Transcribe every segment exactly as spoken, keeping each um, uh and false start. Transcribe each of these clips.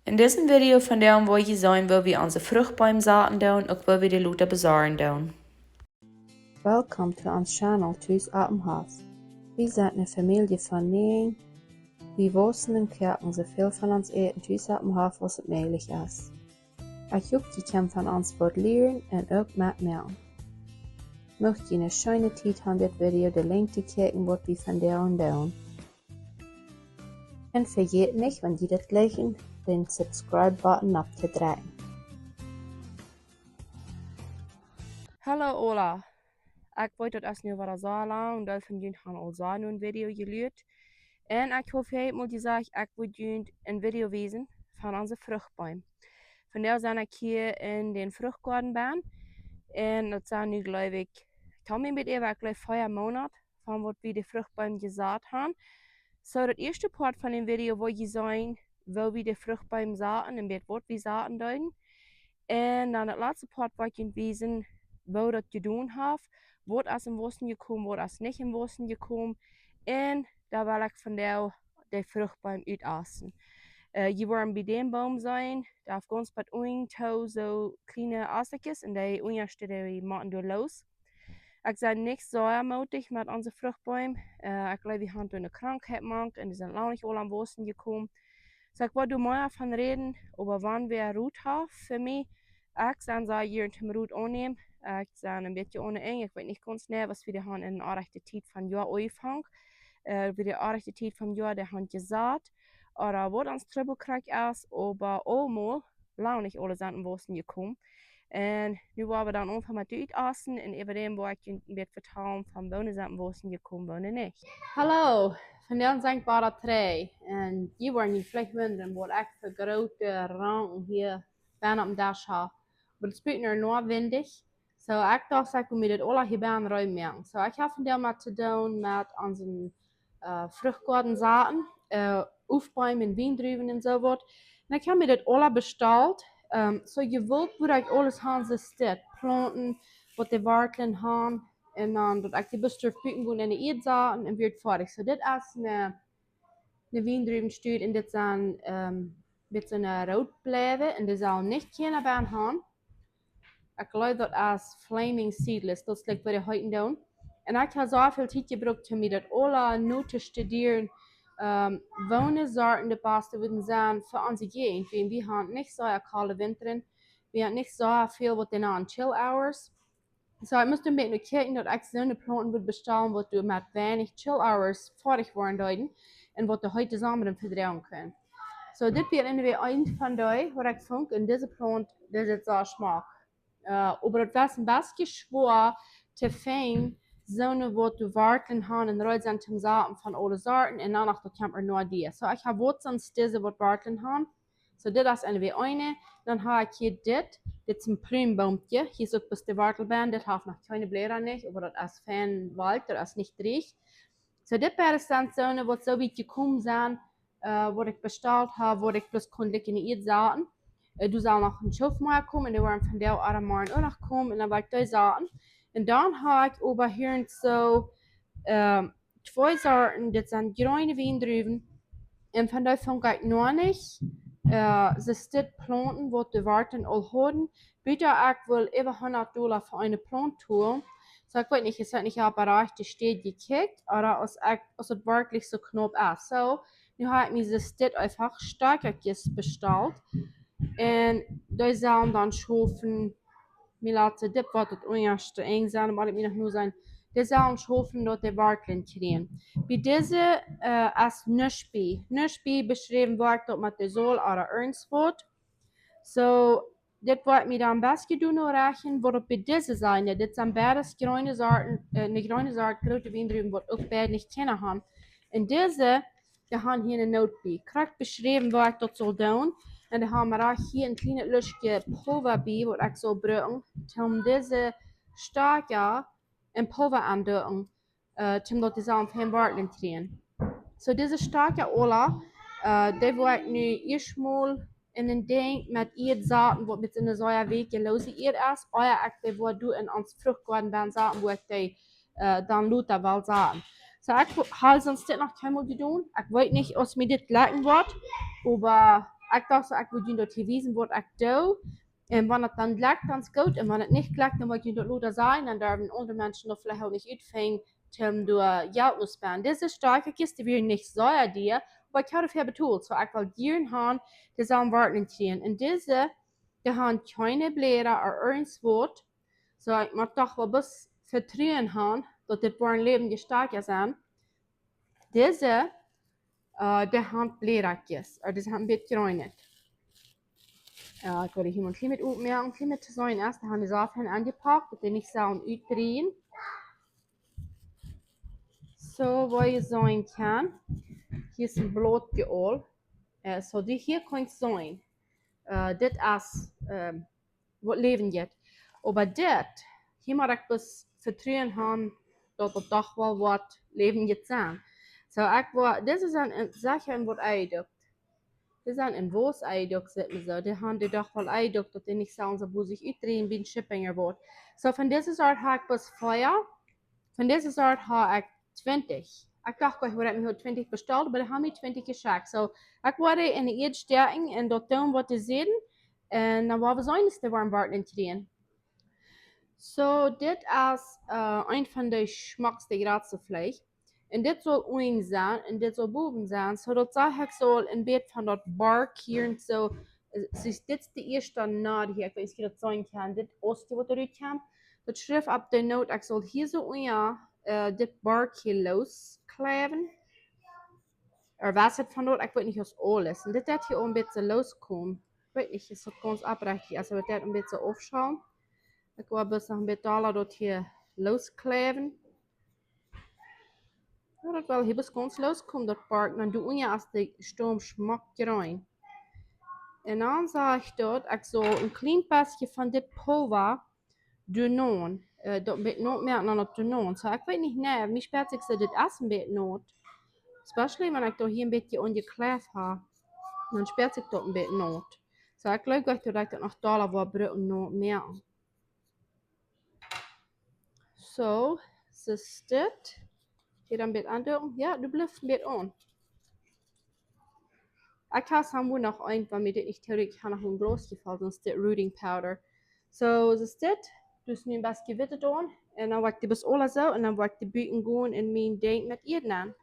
In disen Video vondoag woa jie seenen, woo wie onse Fruchtbeem saten doonen, uk woo wie dee lota besorjen doonen. Welcome to ons channel Tus oppem Hoff. Wie sent eene Famielje von näajen. Wie wausen un koaken soo väl von ons Äten tus oppem Hoff aus et mäajlich es. Ekj hop, jie kjennen von ons waut lieren un uk metmoaken. Mucht jie eene scheene Tiet haben dit Video de Lenjd to kjikjen, waut wie vondoag doonen. Un vejät nich, wan jie dit jlikjen, dän Subscribe-Button opptodrekjen. Hallo aula. Ekj weet, daut es nu wada soo lang, un väl von junt haben aul soo een Video jeluat. Un ekj hab hia mol jesajcht, ekj wull junt een Video wiesen von onse Fruchtbeem. Vondoag sie ekj hia en dän Fruchtgoaden benn. Un daut sent nu, jleew ekj, ekj hab mie met äwa, ekj jleew, vea Moonat von waut wie de Fruchtbeem jesat haben. Soo, daut ieeschte Poat von dän Video woa jie seenen, woo wie de Fruchtbeem saten un met waut wie saten deeden. Un dan daut latste Poat woa ekj junt wiesen, woo daut jedonen haft, waut es em Wausen jekomen, waut es nich em Wausen jekomen. Un dan well ekj vondoag de Fruchtbeem utasten. Äh, jie woaren bie dän Boom seenen, dee haft gaunz bat unjen too soo kjliene Astkjes un dee unjaschte, dee motten doa loos. Ekj sie nich soo mootich met onse Fruchtbeem. Äh, ekj jleew, wie haben doa eene Krankheit mank un dee sent lang nich aul aum Wausen jekomen. Soo, ekj wull doa mea von räden, oba wan wäa Rot haft fa mie, ekj sie sea jieren toom Rot aunnämen. Ekj sie een bät aune Enj, ekj weet nich gaunz jeneiw, aus wie dee haben en de rajchte Tiet von Joa aunjefongen. Äh, wie de rajchte Tiet von Joa dee haben jesat. Ooda waut ons Trubbel krakjt es, oba aulemol lang nich aule sent em Wausen jekomen. Un nu woa wie dan aunfangen met de Utasten un äwa däm woa ekj junt een bät vetalen von woone sent em Wausen jekomen, woone nich. Hallo, vondoag sie ekj wada trigj. Un jie woaren junt veleicht wundren, waut ekj fa groote Ranken hia benn oppem Desch hab. Oba daut es buten noch windich. Soo, ekj docht, ekj well mie dit aula hia benn reed moaken. Soo, ekj hab vondoag mau to doonen met onsen, äh, Fruchtgoaden saten, äh, Oftbeem, Wiendruwen un soo waut. Un ekj hab mie dit aula bestalt. Ähm, soo, jie wellen, woo ekj aules han, soo es dit, Plaunten, waut de Wartlen haben. Un dan daut ekj dee bloos derch buten gonen en de Ieed saten un wia et foadich. Soo, dit es een, een Wiendruwenstud un dit sent, ähm, met soone Rootbläda un dee sellen nich kjeena benn haben. Ekj jleew daut es Flaming Seedless, daut es like waut dee heeten doonen. Un ekj hab soo väl Tiet jebrukt om mie daut aula no to studieren, ähm, woone Sorten de baste wudden sennen fa onse Jäajent. Wiels wie haben nich soo kolde Winta, wie haben nich soo väl waut dee nanen chill hours. Soo, ekj must een bät no kjikjen daut ekj soone Plaunten wull bestalen waut doa met weinich chill hours foadich woaren deeden un waut de heete Somma dan vedroagen kjennen. Soo, dit wia eenwäajen eent von dee, waut ekj funk, un dise Plaunt, dee es soo schmock. Äh, oba daut wia een bät schwoa to finjen, soone waut doa Wartlen haben un reed sent toom saten von aule Sorten, un dan noch daut kjemt doa no dee. Soo, ekj hab waut sent dise waut Wartlen haben. Soo, dit es eenwäajen eene. Dan hab ekj hia dit. Dit es een Plumenboomkje. Hia es uk bloos de Wartel benn. Dit haft noch kjeene Bläda nich, oba daut es fein wilt, daut es nich drieech. Soo, dit wia dan soone waut soo wiet jekomen sent, äh, waut ekj bestalt hab, waut ekj bloos kunn like en de Ieed saten. Äh, doa sellen noch een Schoof mea komen, un dee woaren vondoag ooda morjen uk noch komen, un dan woa ekj dee saten. Un dan hab ekj äwa hia soo, ähm, twee Sorten, dit sent jreene Wiendruwen. Un von dee funk ekj noch nich, äh, soo es dit, Plaunten waut de Wartlen aul hauden. Buta ekj wull äwa hundat Dolla fa eene Plaunt tolen. Soo, ekj weet nich, ekj hab nich opp de rajchte Städ jekjikjt, ooda aus ekj, aus et werkjlich soo knaup es. Soo, nu hab ekj mie soo es dit eefach Stoakjakjes bestalt. Un dee sellen dan schaufen, mie lat dit waut daut unjaschte Enj sennen, oba ekj meen noch nu sennen, dee sellen schaufen daut dee Wartlen kjrieen. Bie dise, äh, es nuscht bie. Nuscht bie beschräwen woat daut met de Saul ooda irjent waut. Soo, dit woa ekj mie dan best jedonen no räakjnen, waut opp bie dise sent. Dit sent beides jreene Sorten, äh, ne jreene Sort, groote Wiendruwen, waut uk beid nich kjennen haben. Un dise, dee haben hia ne Noot bie. Krakjt beschräwen, woo ekj daut saul doonen. Un dee haben uk hia een kjlienet Lutje Pulva bie, waut ekj saul brucken, om dise Stoakja en Pulva auntodonen, äh, om daut dee sellen fein Wartlen kjrieen. Soo, dise Stoakja aula, äh, dee woa ekj nu ieescht mol en een Dinkj met Ieed saten, waut met soone sea weekje loose Ieed es, ea ekj dee woa doa en ons Fruchtgoaden benn saten, woo ekj dee, äh, dan lota well saten. Soo, ekj hab sest dit noch kjeenmol jedonen. Ekj weet nich, aus mie dit jlikjen woat, oba Ekj docht soo, ekj wull junt daut hia wiesen, waut ekj doo. Un wan et dan jlekjt, dan es goot. Un wan et nich jlekjt, dan woa ekj junt daut lota sajen. Dan derwen aundre Menschen daut veleicht uk nich utfinjen, om doa Jelt no to spenden. Dise Stoakjes, dee wieren nich sea dia, oba ekj haud doafäa betolt. Soo, ekj wull jieren han, dee sullen Wartlen kjrieen. Un dise, dee han kjeene Bläda ooda irjentwaut. Soo, ekj mott doch woll bloos Vetruen han, daut dit woaren läwendje Stoakjes sent. Dise, äh, dee han Blädajes, ooda dee han een bät jreenet. Jo, ekj well hia mol een kjlien bät opmoaken, een kjlien bät to seenen es, dee han dee soo fein enjepakt, daut dee nich sellen utdrieejen. Soo, waut jie seenen kjennen, hia es een Blautje aul. Äh, soo, dee hia kaun ekj seenen. Äh, dit es, ähm, waut läwendjet. Oba dit, hia mott ekj bloos Vetruen han, daut et doch woll waut läwendjet sent. Soo, ekj woa, dise sent en, secha en waut enjedukt. Dee sent en Wauss enjedukt, sajcht maun soo. Dee han dee doch woll enjedukt, daut dee nich sellen soo bosich utdrieejen biem Shipping ooda waut. Soo, von dise Sort ha ekj bloos vea. Von dise Sort ha ekj twintich. Ekj docht, ekj haud mie twintich bestalt, oba dee han mie twintich jeschekjt. Soo, ekj woa dee en de Ieed stäakjen un daut doonen, waut dee sajen. Un dan woa wie seenen, aus dee woaren Wartlen kjrieen. Soo, dit es, äh, eent von de schmockste, jratste Fleesch. Un dit saul unjen sennen un dit saul bowen sennen. Soo, daut sach ekj saul een bät von daut Bark hia un soo, äh, soo es dit de ieeschte Not hia, ekj weet nich, aus jie daut seenen kjennen, dit Austje waut doa rutkjemt. Daut schrift opp de Noot, ekj saul hia soo unja, äh, dit Bark hia loskjleewen. Ooda waut es et von daut? Ekj weet nich, aus aules. Un dit deit hia aul een bät looskomen. Ekj weet nich, es daut gaunz oprechtich, aus daut deit een bät aufschaulen. Ekj woa bloos noch een bät dolla daut hia loskjleewen. Jo, daut well hia bloos gaunz looskomen, daut Bark. Dan doo wie unja aus de Stomm schmock jreen. Un dan sach ekj daut, ekj saul een kjlien bät von dit Pulva doa nenn, äh, daut een bät nenn moaken aun daut doa nenn. Soo, ekj weet nich, nä, mie spieet sikj soo, dit es een bät nenn. Especially wan ekj doa hia een bät aunjekjleeft ha. Dan spieet sikj daut een bät nenn. Soo, ekj jleew, daut ekj daut noch dolla woa brucken nenn moaken. Soo, soo es dit. Hia dan een bät aunducken. Jo, du bliefst een bät aun. Ekj ha hia noch eent, wan mie dit nich trigj, ekj ha noch een Glaus jefelt, daut es dit rooting powder. Soo, soo es dit. Doo nu een bät Wittet aun. Un dan woa ekj dee bloos aula soo. Un dan woa ekj dee buten gonen en mien Dinkj met Ieed nenn.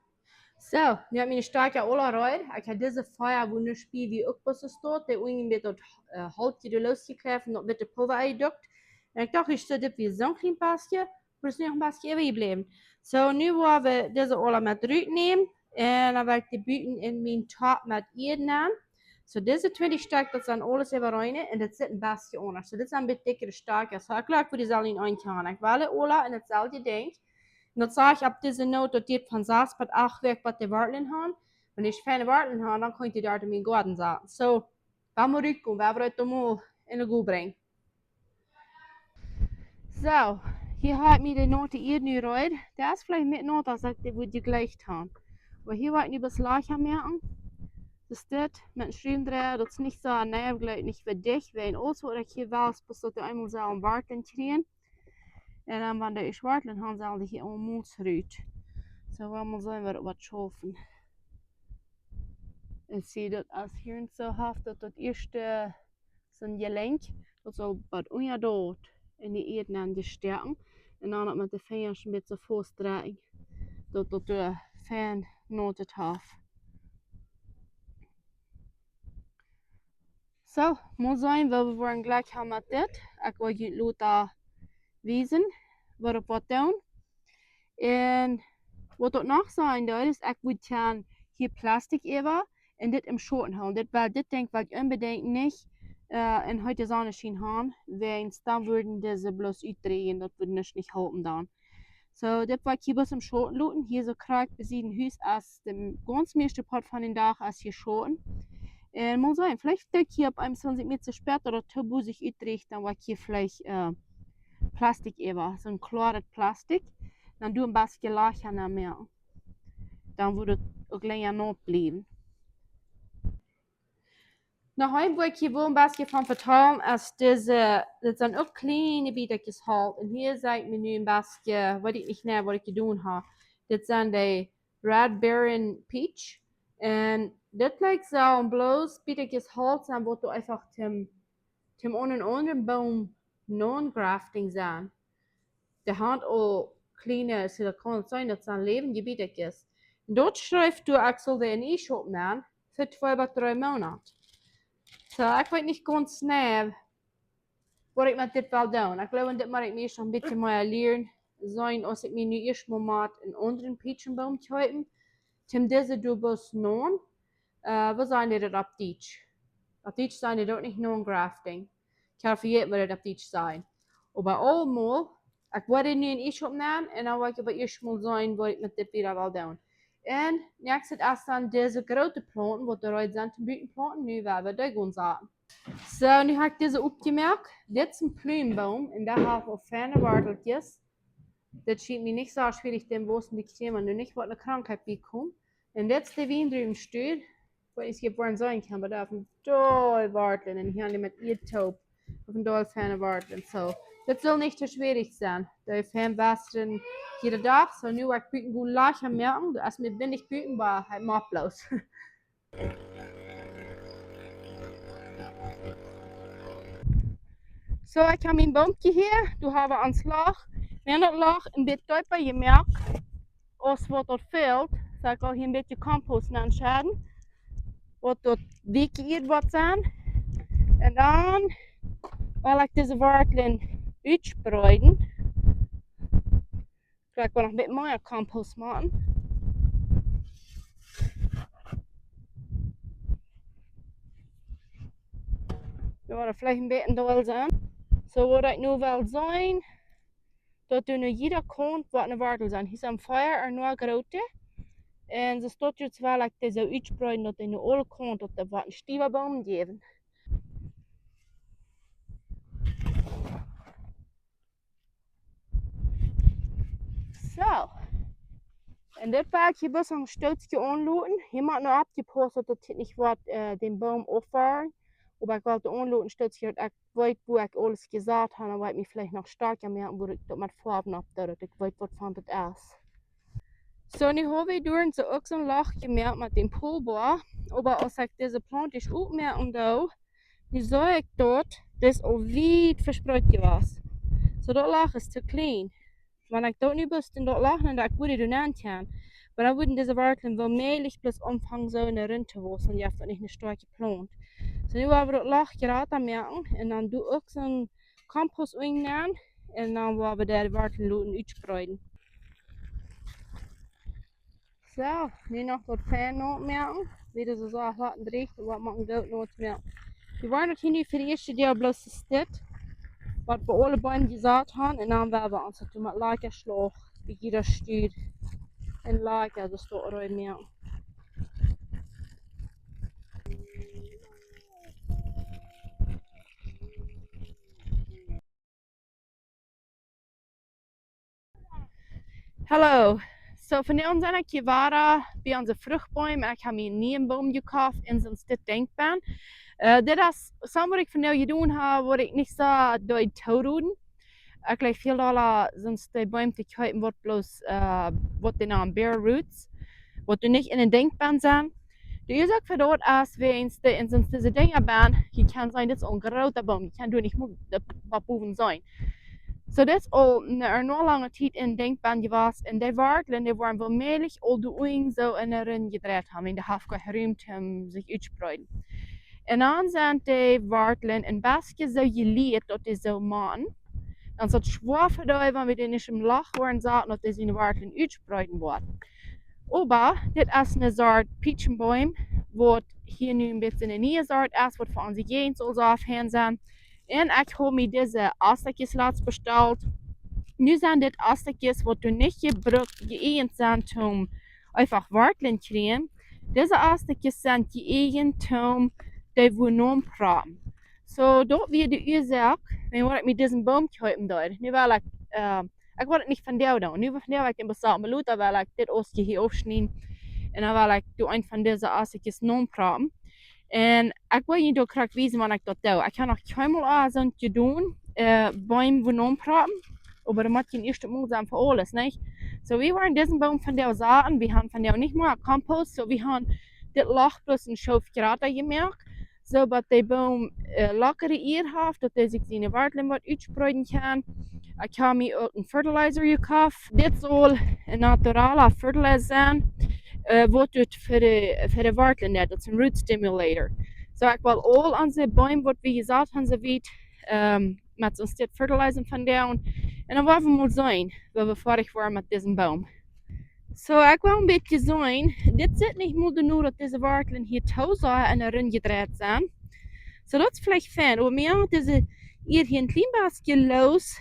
Soo, nu hab ekj miene Stoakjes aula reed. Ekj ha dise vea, wua nu Spie wie uk bloos soo steit. Dee unjen met daut, äh, Holtje doa loskjleeft un daut witte Pulva enjedukt. Un ekj docht, ekj stal dit wada soo een kjlien bät, oba daut es nu noch een bät äwajebläwen. Soo, nu woa wie dise aula met rutnämen. Un dan woa ekj dee buten en mien Top met Ieed nenn. Soo, dise twintich Stekj, daut sent aules äwarein. Un daut sitt een bät aundasch. Soo, dit sent een bät dikjere Stoakjes. Soo, ekj jleew, ekj woa dee sellen eent han. Ekj well aula en daut selwje Dinkj. Un daut sach ekj opp dise Noot, daut diet von sas bat acht Wäakj, bat dee Wartlen han. Wan dee feine Wartlen han, dan kaun ekj dee doa en mienen Goaden saten. Soo, wie motten rutkomen, wie woaren daut mol en de Goot brinjen. Soo, hia ha ekj mie de naute Ieed nu reed. Dee es veleicht een bät naut, aus ekj dee wudd jejlikjt han. Oba hia woa ekj nu bloos Lajcha moaken. Soo es dit, met een Schruwendreia, daut es nich soo, nä, ekj jleew nich fa dicht, wiels aules waut ekj hia well, es bloos daut dee eemol sellen Wartlen kjrieen. Un dan, wan dee ieescht Wartlen han, sellen dee hia aul mol rut. Soo, wie motten seenen, waut, waut schaufen. Un see, daut es hia soo haft, daut, daut ieeschte, soo een Jelenkj, daut saul waut unja daut en de Ieed nenn stäakjen. Un dan daut met de Finjasch een bät faust drekjen, daut, daut doa fein naut haft. Soo, mol seenen, woo wie woaren jlikj han met dit. Ekj woa junt lota wiesen, waut ekj woa doonen. Un waut ekj noch sajen well, es, ekj wudd jiern hia Plastik äwa un dit em Schauten hoolen. Dit well, dit Dinkj well ekj onbedinjt nich, äh, en heete Sonneschien han, wiels dan wudden dise bloos utdrieejen, daut wudd nuscht nich halpen dan. Soo, dit woa ekj hia bloos em Schauten loten. Hia soo krakjt bie sien Hus es de gaunz mieeschte Poat von dän Dach es hia Schauten. Un mol seenen, veleicht doo ekj hia opp eenmol, wan ekj mie too spät daut too bosich utdrieecht, dan woa ekj hia veleicht, äh, Plastik äwa, soo een kloaret Plastik. Dan doo een bät Lajcha nenn moaken. Dan wudd et uk lenja naut bliewen. Noch een, wua ekj hia well een bät von vetalen, es dise, dit sent uk kjliene Bätjes Holt. Un hia sie ekj mie nu een bät, weet ekj nich mea, waut ekj jedonen ha. Dit sent de Red Baron Peach. Un dit lijkt soo een bloos bät Holt sennen, waut doa eefach dem, dem aundren, aundren Boom non-grafting sennen. Dee haft aul kjliene Silikon, soo daut sent läwendje Bäakjes. Un doa schrift doa, ekj saul dee en Iesch opnämen fa twee bat dree Moonat. Soo, ekj weet nich gaunz jeneiw waut ekj met dit well doonen. Ekj jleew, dit mott ekj mie ieescht noch een bät mea lieren. Seenen, aus ekj mie nu ieescht mol mott een aundren Peachenboom kjeepen, om dise Dubus non, äh, waut sent dee daut opp Dietsch? Opp Dietsch sent dee daut nich non-grafting. Ekj hab vejäten, waut daut opp Dietsch es. Oba aulemol, ekj woa nu en Iesch opnämen un dan woa ekj oba ieescht mol seenen, waut ekj met dit wieda well doonen. Un näakjstet es dan dise groote Plaunten, waut doa reed sent, toom buten planten, nu woa wie dee gonen saten. Soo, nu hab ekj dise oppjemoakt. Dit es een Plumenboom un dee haft aul feine Wartelkjes. Dit schient mie nich soo schwierich, dän wausen to kjrieen, wan doa nich waut ne Krankheit bie kjemt. Un dit es de Wiendruwenstud. Ekj weet nich, auf jie daut seenen kjennen, oba dee haft een doll Wartlen un hia met Ieed toop. Haft een doll feine Wartlen. Soo, dit saul nich too schwierich sennen. Dee fein wotren jieda Dach. Soo, nu woa ekj buten goot Lajcha moaken. Daut es mie bie nich buten, oba hee moakt bloos. Soo, ekj hab mien Boomkje hia, doa hab wie ons Loch. Wie haben daut Loch een bät deepa jemoakt, aus waut daut fält. Soo, ekj woa hia een bät Kompost nenschedden, waut doa dikje Ieed woat sennen. Un dan well ekj dise Wartlen utspreeden. Veleicht woa noch een bät mea Kompost moaken. Daut woat veleicht een bät doll sennen. Soo, waut ekj nu well seenen, daut doa nu jieda Kaunt waut ne Wartel sent. Hia sent vea un noch groote. Un soo stoakj daut well ekj dee soo utspreeden, daut dee nu aule Kaunt, daut dee waut een stiewa Boom jäwen. Soo. Un dit woa ekj hia bloos een Stootje aunloten. Hia mott noch oppjepaust, daut daut hia nich waut, äh, dän Boom auffoaren. Oba ekj well daut aunloten, Stootje, daut ekj weet, wua ekj aules jesat hab, dan woa ekj mie veleicht noch stoakja moaken, wua ekj daut met Foawen oppdoo, daut ekj weet, waut von daut es. Soo, nu hab wie doa soo uk soon Loch jemoakt met dän Pullboa. Oba aus ekj dise Plaunt ieescht oppmoaken doo, nu sach ekj daut, dit es aul wiet vespreet jewast. Soo, daut Loch es too kjlien. Wan ekj daut nu bloos en daut Loch nenn, dan wudd ekj doa nenn kjennen. Oba dan wudden dise Wartlen woll mäajlich bloos aunfangen soo en de Runt to wausen. Dee haft daut nich ne stoakje Plaunt. Soo, nu woa wie daut Loch jrata moaken un dan doa uk soon Kompost nenn. Un dan woa wie de Wartlen loten utspreeden. Soo, nu noch waut fein naut moaken. Wada soo Sachen waut en Bericht, waut moaken goot naut moaken. Wie woaren daut hia nu fa de ieeschte Tiet bloos dit, waut wie aule Beem jesat haben, un dan woa wie ons daut met Lajcha Schlauch, woo jie daut stieet, un Lajcha, daut es daut rein moaken. Hallo. Soo, vondoag sie ekj hia wada bie onse Fruchtbeem. Ekj hab mie een nieen Boom jekoft un sent dit denkboa. Äh, dit es soo waut ekj vondoag jedonen hab, waut ekj nich soo deed tooroden. Ekj jleew väl dolla sent dee Beem to kjeepen, waut bloos, äh, waut dee nanen bare roots, waut doa nich en dän Denkboa sent. De Uasoak fa daut es, wiels dee en sent dise Dinja bowen, jie kjennen seenen, dit es een groota Boom, jie kjennen doa nich mol de, waut bowen seenen. Soo, dit es aul ne, ne lange Tiet en Denkboa jewast. Un dee Wartlen, dee woaren woll mäajlich aul doa unjen soo en de Runt jedreit haben, un dee haben kjeen Rum toom sikj utspreeden. Un dan sent dee Wartlen een bät soo jelieet, daut dee soo motten. Dan es daut schwoa fa dee, wan wie dee nich em Loch woaren saten, daut dee siene Wartlen utspreeden woaren. Oba dit es ne Sort Peachenboom, waut hia nu een bät ne niee Sort es, waut fa onse Jäajent aul soo fein sent. Un ekj hab mie dise Astakjes latst bestalt. Nu sent dit Astakjes, waut doa nich jebrukt, jeeejent sent toom eefach Wartlen kjrieen. Dise Astakjes sent jeeejent toom dee wua nenn proppen. Soo, daut wia de Uasoak, wuarom ekj mie disen Boom kjeepen deed. Nu well ekj, äh, ekj woa daut nich vondoag doonen. Nu vondoag woa ekj en Besat Meluta, well ekj dit Austje hia aufschnieden. Un dan well ekj doa eent von dise Astakjes nenn proppen. Un ekj woa junt uk krakjt wiesen, waut ekj doa doo. Ekj hab noch kjeenmol aul soont jedonen, äh, Beem wua nenn proppen. Oba daut mott je ieescht mol sennen fa aules, nich? Soo, wie woaren disen Boom vondoag saten. Wie haben vondoag nich mea Kompost. Soo, wie haben Dit Loch bloos een Schoof jrata jemoakt, soo daut de Boom äh, lockere Ieed haft, daut dee sikj siene Wartlen waut utspreeden kaun. Ekj hab mie uk een Fertilizer jekoft. Dit saul een naturaler Fertilizer sennen, äh, waut dit fa de, fa de Wartlen deit. Daut es een root stimulator. Soo, ekj well aul onse Beem waut wie jesat haben, soo wiet, ähm, met soon Stekj Fertilizer von doonen. Un dan woa wie mol seenen, woo wie foadich woaren met disen Boom. Soo, ekj well een bät seenen. Dit sitt nich mol doano daut dise Wartlen hia too sea en de Rum jedreit sent. Soo, daut es veleicht fein. Oba mie haft dise Ieed hia een kjlien bät loos,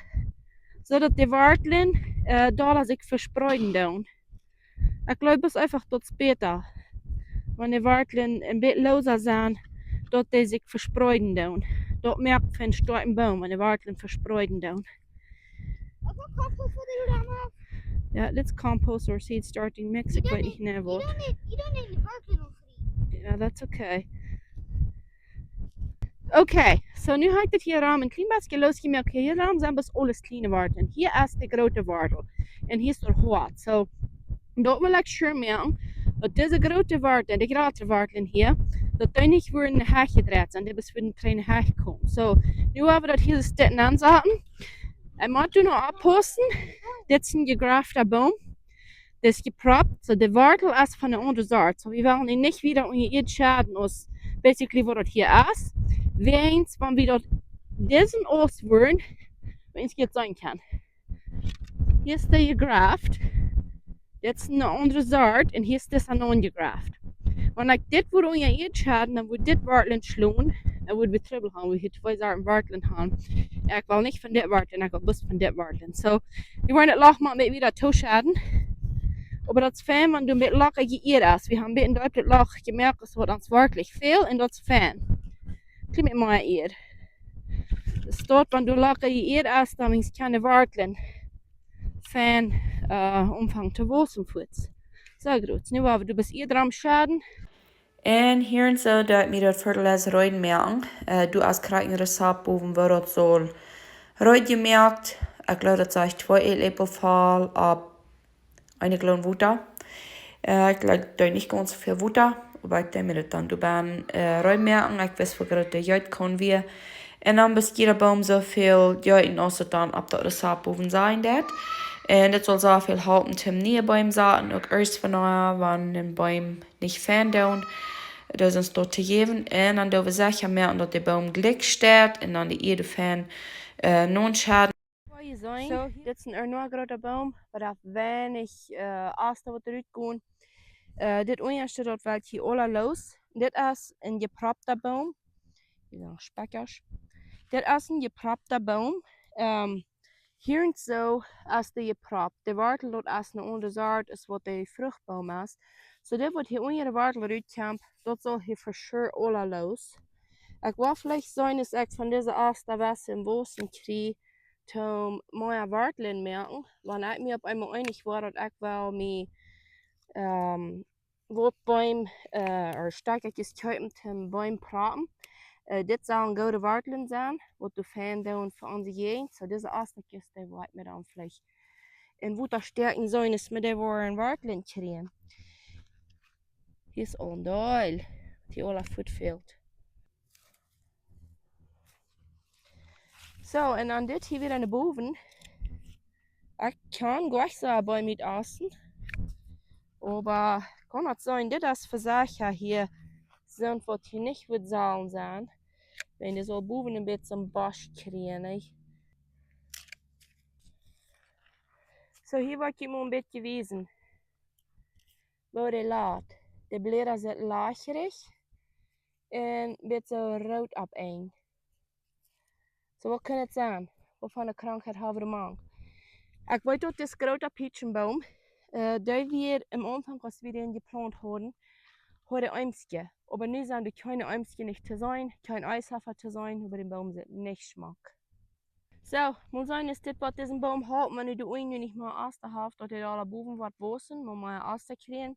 soo daut de Wartlen äh, dolla sikj vespreeden doonen. Ekj jleew, daut es eefach daut bäta, wan de Wartlen een bät loosa sent, daut dee sikj vespreeden doonen. Daut moakt fa een stoakjen Boom, wan de Wartlen vespreeden doonen. Wat veur compost wia dit dan? Yeah, let's compost our seed starting mix. Ekj weet nich, nä, waut. You don't need, you don't need the Wartlen. Yeah, that's okay. Okay, soo nu hab ekj dit hia rom een kjlien bät loos jemoakt. Hia rom sent bloos aules kjliene Wartlen. Hia es de groote Wartel. Un hia es de Hoat. Soo, daut well ekj sure moaken, daut dise groote Wartlen, de jratre Wartlen hia, daut dee nich wudden hia jedreit sent, dee bloos wudden trigj hia komen. Soo, nu woa wie daut hia soo aunsaten. Un mott nu noch oppaussen, dit es een jegrafta Boom. Dit es jeproppt, soo de Wartel es von de aundre Sort. Soo, wie wellen dee nich wieda unja Ieed schaden aus basically waut daut hia es. Wäajens, wan wie daut disen Aust woaren, wan wie daut seenen kjennen. Hia es dee jegraft. Dit es een aundre Sort un hia es dit een onjegraft. Wan ekj dit wudd unja Ieed schaden, dan wudd dit Wartlen schlonen. Dan wudd wie Trubbel haben, wie hia twee Sorten Wartlen haben. Jo, ekj well nich von dit Wartlen, ekj well bloos von dit Wartlen. Soo, wie woaren dit Loch mau een bät wieda tooschaden. Oba daut es fein, wan doa een bät lockere Ieed es. Wie haben een bät daut Loch jemoakt, daut woat ons werkjlich väl un daut es fein. Kjlien bät mea Ieed. Soo daut, wan doa lockere Ieed es, dan kjennen de Wartlen fein äh, aunfangen to wausen fuaz. Soo, groot. Nu woa wie doa bloos Ieed rom schaden. Un hia un soo doo ekj mie daut Fertilizer reed moaken. Äh, doa es krakjt een Rezept bowen, woo daut saul reed jemoakt. Ekj jleew, daut es twee Ätläpel voll opp een Gallon Wota. Äh, ekj jleew, daut es nich gaunz väl Wota, oba ekj deed mie daut dan doa bie äh, reed moaken. Ekj wist, woo groot de Jeet kaun wia. Un dan bloos jieda Boom soo väl Jeeten aus et dan opp daut Rezept bowen sennen deed. Un dit saul soo väl halpen toom niee Beem saten, uk ieescht von, wan een Boom nich fein doonen, daut es ons daut to jäwen. Un dan doo wie secha moaken, daut de Boom jlikj steit un dan de Ieed fein äh, nohn schaden. Soo, dit es een noch groota Boom, waut haft weinich äh, Aust waut rutkomen. Äh, dit unjaschte, daut woat hia aula loos. Dit es een jeproppta Boom. Dit sent Spekjasch. Dit es een jeproppta Boom. Ähm, hia un soo es dee jeproppt. De Wartel, daut es een aundre Sort aus waut de Fruchtboom es. Soo, dit waut hia unja de Wartel rutkjemt, daut saul hia for sure aula loos. Ekj woa veleicht seenen, aus ekj von dise Aust waut wausen kjrie, toom mea Wartlen moaken, wan ekj mie opp eemol eenich woa, daut ekj well mie ähm, waut Beem, äh, ooda Stekjes kjeepen toom Beem proppen. Äh, dit sellen goode Wartlen sennen, waut doa fein doonen fa onse Jäajent. Soo, dise Aust, dee woa ekj mie dan veleicht en Wota stäakjen, soo aus wie dee woaren Wartlen kjrieen. Hia es aul een Deel, dee aula fuat fält. Soo, un dan dit hia wada no bowen. Ekj kaun goanich soo bie mie aussen. Oba kaun daut sennen, dit es Vesacha hia, sent waut hia nich wudd sellen sennen. Wan dee saul bowen een bät een Bosch kjrieen, nä? Soo, hia woa ekj junt een bät wiesen. Woo dee lat. De Bläda sent lachrich un bät soo root opp een. Soo, waut kaun et sennen? Waut fa eene Krankheit hab wie doa mank? Ekj weet daut dis groota Pietschenboom, äh, dee wie aum Aunfank, aus wie dän jeplaunt hauden, haud dee Eemskjes. Oba nu sent doa kjeene Eemskjes nich to seenen, kjeen Eishafer to seenen, oba dän Boom sitt nich schmock. Soo, mol seenen, es dit waut disen Boom halpt, wan dee nu nich mea Aust haft, daut dee aul bowen woat wausen, mau mea Aust kjrieen.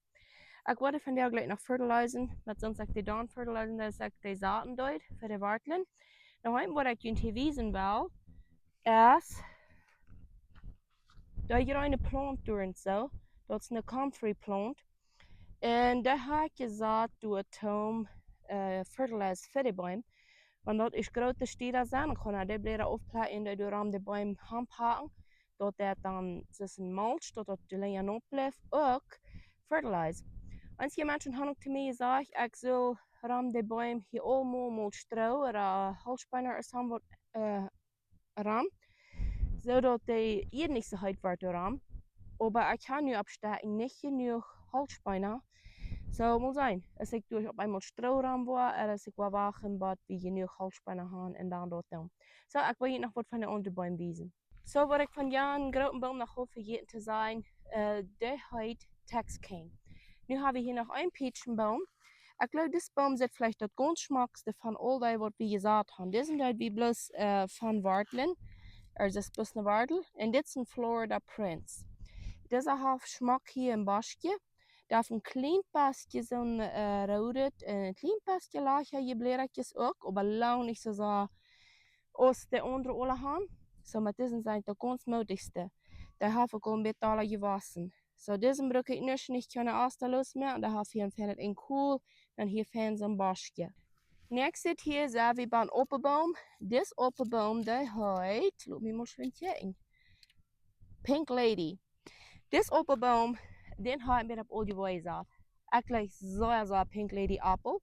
Ekj woa vondoag jlikj noch fertilizen, met soont aus ekj dee dan fertilizen, daut ekj dee saten deed fa de Wartlen. Noch eent waut ekj junt hia wiesen well, es dee jreene Plaunt doa un soo. Daut es eene comfrey Plaunt. Un dee ha ekj jesat doa toom, äh, fertilize fa de Beem. Wan daut es groote Stieda sent, dan kaun ekj dee Bläda aufplekjen, dee doa rom de Beem aunpacken, daut daut dan, daut es een Mulch, daut daut de lenja nopp blift, uk fertilize. Eenje Menschen haben uk to mie jesajcht, ekj sull rom de Beem hia aul mol, mol Stroo ooda Holtspeena ooda soo waut, äh, rom, soo daut de Ieed nich soo heet woat doa rom. Oba ekj ha nu opp Stekjen nich jenuach Holtspeena. Soo, mol seenen, aus ekj doa opp eemol Stroo rom woa, ooda aus ekj woa wachten, bat wie jenuach Holtspeena haben un dan daut doonen. Soo, ekj well junt noch waut von de aundre Beem wiesen. Soo, waut ekj von jan grooten Boom noch hab vejäten to sajen, äh, dee heet Tex King. Nu ha wie hia noch een Peachenboom. Ekj jleew, dis Boom sitt veleicht daut gaunz schmockste von aul dee, waut wie jesat haben. Disen deed wie bloos, äh, von Wartlen. Daut es bloos eene Wartel. Un dit es een Florida Prince. Disa haft schmock hia een Boschje. Daut haft een kjlien bät soon, äh, roodet, een kjlien bät lajcha Bläda uk, oba lang nich soo sea aus de aundre aula haben. Soo met disen sie ekj daut gaunz moodichste. Dee haft uk aul een bät aula jewossen. Soo, disen bruck ekj nu nich, kjeene Aust loosmoaken, dee haft hia een feinet Enkool, dan hia fein soon Boschje. Next sitt hia, sent wie bie een Aupelboom. Dis Aupelboom, dee heet, lot mie mol schwind kjikjen. Pink Lady. Dis Aupelboom, dän ha ekj mie opp aul dee Wäaj jesat. Ekj jleich soo, soo Pink Lady Aupel.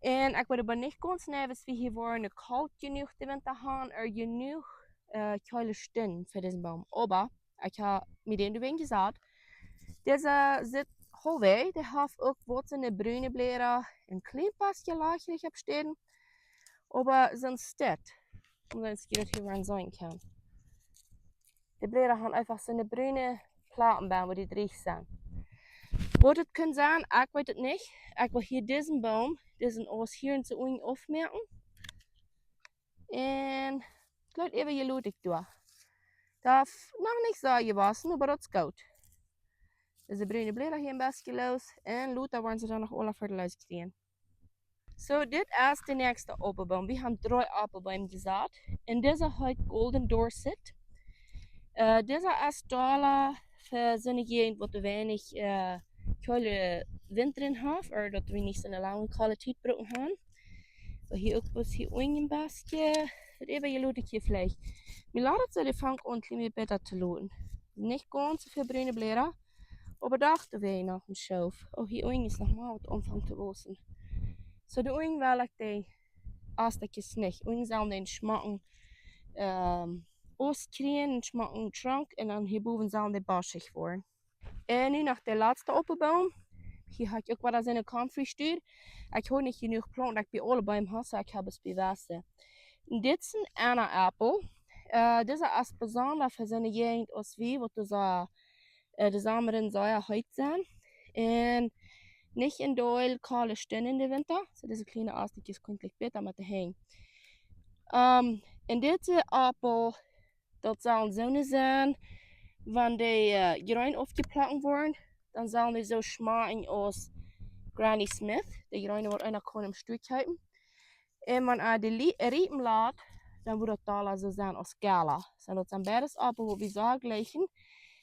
Un ekj weet oba nich gaunz nau, aus wie hia woaren kolt jenuach de Winta haben, ooda jenuach, äh, kjeele Stunden fa disen Boom. Oba ekj ha mie dän doawäajen jesat. Disa sitt haulfwäaj, dee haft uk waut soone brune Bläda, een kjlien bät lajcha opp Städen. Oba soo steit. Om daut jie daut hia mol seenen kjennen. De Bläda haben eefach soone brune Platen bie, wua dee drieech sent. Waut daut kaun sennen, ekj weet daut nich. Ekj well hia disen Boom, disen Aust hia un soo unjen aufmoaken. Un ekj jleich, äwa hia lot ekj doa. Daut haft noch nich soo jewossen, oba daut es goot. Dise brune Bläda hia een bät loos. Un lota woaren see dan noch aula fertilize kjrieen. Soo, dit es de näakjste Aupelboom. Wie haben dree Aupelbeem jesat. Un disa heet Golden Dorset. Äh, disa es dolla fa soone Jäajent, waut weinich, äh, kjeele Winta haft, ooda daut wie nich soone lange koole Tiet brucken haben. Oba hia uk waut hia unjen een bät, daut äwa hia lot ekj hia veleicht. Mie lat daut soo, dee fangt aun een kjlien bät bäta to loten. Nich gaunz soo väl brune Bläda, oba doch, doa wea noch een Schoof. Oh, hia unjen es noch mau waut aunfangt to wausen. Soo, doa unjen well ekj dee Aust nich. Unjen sellen dee schmocken, ähm, Aust kjrieen, een schmocken Trunk, un dan hia bowen sellen dee boschich woaren. Un nu noch de latste Aupelboom. Hia ha ekj uk waut aus eene Comfrey Stud. Ekj ha nich jenuach Plaunten, daut ekj bie aule Beem ha, soo ekj ha bloos bie Wota. Un dit es een Anna Aupel. Äh, disa es besonda fa soone Jäajent aus wie, waut doa soo, äh, de Somma soo heet sent. Un nich een deel koole Stunden en de Winta. Soo, dise kjliene Aust es kjinjlich bäta met de Henj. Ähm, un dise Aupel, daut sellen soone sennen, wan dee, äh, jreen aufjeplekjt woaren, dan sellen dee soo schmakjen aus Granny Smith, de jreene, waut eena kaun em Stua kjeepen. Un wan eena dee lie-, äh, riepen lat, dan woat daut dolla soo sennen aus Gala. Soo, daut sent beides Aupel, waut wie soo jlikjen.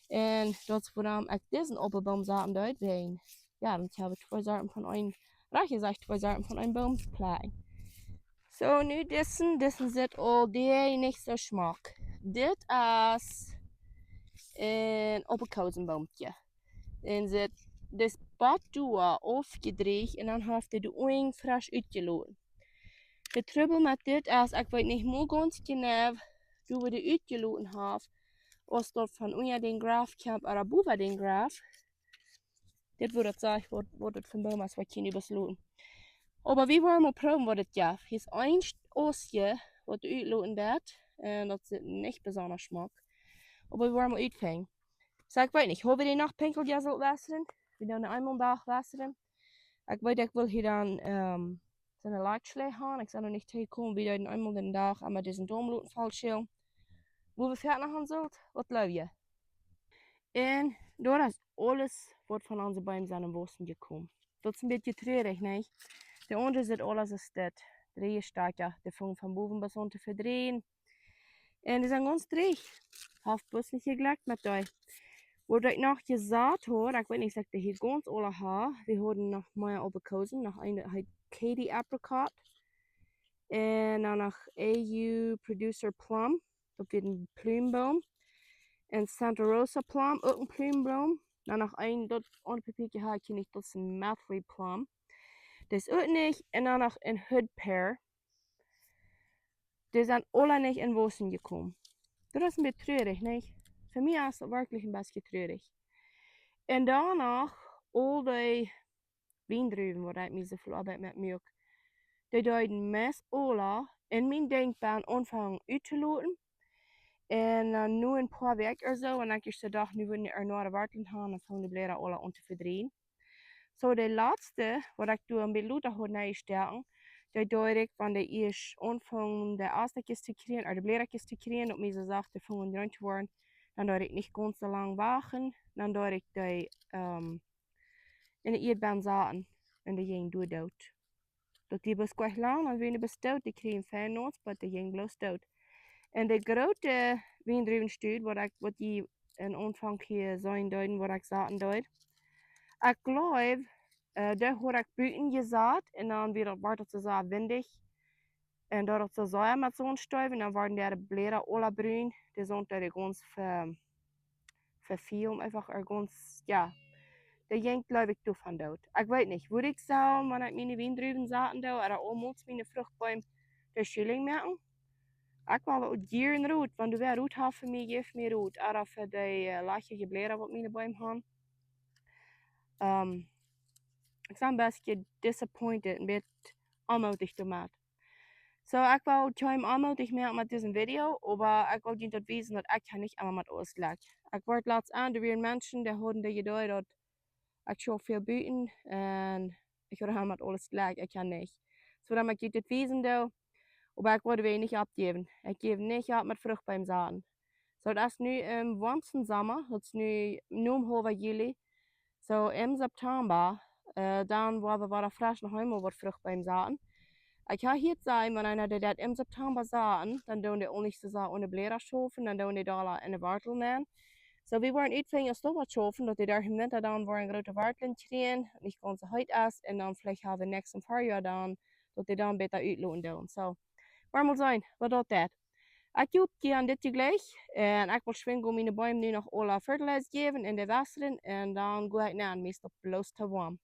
Un daut es wuarom ekj disen Aupelboom saten deed, wäajen, jo, dan ha wie twee Sorten von een, rajcht jesajcht, twee Sorten von een Boom plekjen. Soo, nu disen, disen sitt aul, dee nich soo schmock. Dit es een Aprikosenboomkje. Un sitt, dis bat doa aufjedrieecht un dan haft dee de Unjen fresch utjeloten. De Trubbel met dit es, ekj weet nich mol gaunz jeneiw, woo dee dee utjeloten haft, aus daut von unja dän Graff kjemt ooda bowa dän Graff. Dit woat daut sennen, waut, waut daut von Boom es, waut ekj hia nu besloten. Oba wie woaren mol proowen, waut et jeft. Hia es een Austje, waut utloten deit. Un daut sitt nich besonda schmock. Oba wie woaren mol utfinjen. Soo, ekj weet nich, ha wie dee noch Pinkel, jo, sellen wotren? Wie doonen eemol dän Dach wotren. Ekj weet, ekj well hia dan, ähm, soone Lackschläach haben. Ekj sie noch nich tojekomen, wie doonen eemol dän Dach emma disen Doom loten vollschälen. Woo wie wieda noch aun sellen, waut jleew jie? Un daut es aules, waut von onse Beem sent em Wausen jekomen. Daut es een bät truarich, nä? De aundre sitt aules aus dit. Dree Stakja, dee fungen von bowen bat unjen to vedreien. Un dee sent gaunz dreech. Haft bloos nich jejlikjt met dee. Waut ekj noch jesat haud, ekj weet nich aus ekj dee hia gaunz aula ha. Wie hauden noch mea Aprikosen, noch eene, heet Katy Apricot. Un dan noch A U Producer Plum, daut wia een Plumboom. Un Santa Rosa Plum, uk een Plumboom. Dan noch een, daut aundre Papiakje ha ekj hia nich, daut es een Methley Plum. Daut es uk nich. Un dan noch een Hood Pear. Dee sent aula nich en Wausen jekomen. Daut es een bät trurich, nich? Fa mie es daut werkjlich een bät trurich. Un dan noch aul dee Wiendruwen, waut ekj mie soo väl Oabeit met muak. Dee deeden meist aula en mien Denkjbeen aunfangen uttoloten. Un dan no een poa Wäakj ooda soo, wan ekj ieescht docht, nu woaren dee neeje Wartlen han, dan fungen de Bläda aula aun to vedrieejen. Soo, de latste, waut ekj doa een bät lota haud nenjestoaken, dee deed ekj, wan dee ieescht aunfungen de Astakjes to kjrieen, ooda de Blädakjes to kjrieen, daut mie soo sacht, dee fungen jreen to woaren, dan deed ekj nich gaunz soo lang wachten, dan deed ekj dee, ehm, en de Ieed benn saten un dee jinjen doa doot. Daut dee bloos kort lang, dan wieren dee bloos doot, dee kjrieejen fein Nots, oba dee jinjen bloos doot. Un de groote Wiendruwenstud, waut ekj, waut jie em Aunfank hia seenen deeden, waut ekj saten deed, ekj jleew, eh, dee haud ekj buten jesat un dan wia daut, wort daut soo sea windich. Un daut daut soo sea met Sonn steef, dan worden dee Bläda aula brun, dee Sonn deed dee gaunz ve-, vefielen, eefach ea gaunz, jo. Dee jinkj, jleew ekj, doavon doot. Ekj weet nich, wudd ekj soo, wan ekj miene Wiendruwen saten doo, ooda aulmols miene Fruchtbeem, dee Schielinj moaken. Ekj well uk jieren Rot, wan du wäa Rot hast fa mie, jeff mie Rot. Ooda fa dee, eh, lachje Bläda, waut miene Beem han. Ehm, ekj sie een bät disappointed, een bät onmoodich doamet. Soo, ekj well kjeenem onmoodich moaken met dise Video, oba ekj well junt daut wiesen, daut ekj ha nich emma met aules Jlekj. Ekj wort latst aun, doa wieren Menschen, dee hauden dee Idee, daut ekj schauf väl buten un ekj haud emma met aules Jlekj, ekj ha nich. Soo, dan mott ekj junt daut wiesen doo, oba ekj woa weinich oppjäwen. Ekj jäw nich opp met Fruchtbeem saten. Soo, daut es nu em woamsten Somma, daut es nu, nu em haulwen Juli. Soo, em September, eh, dan woa wie wada fresch noch eemol waut Fruchtbeem saten. Ekj ha hieet, wan eena deit daut em September saten, dan doonen dee uk nich soo sea aun de Bläda schaufen, dan doonen dee doa en de Wartel nenn. Soo, wie woaren utfinjen, aus doa waut schaufen, daut dee doa em Winta dan woaren groote Wartlen kjrieen, nich gaunz soo heet es, un dan veleicht ha wie näakjstet Farjoa dan, daut dee dan bäta utloten doonen. Soo, woa wie mol seenen, waut daut deit. Ekj hop, jie han dit jlikj, un ekj well schwind gonen miene Beem nu noch aula Fertilizer jäwen un dee wotren, un dan go ekj nenn, mie es daut bloos too woam.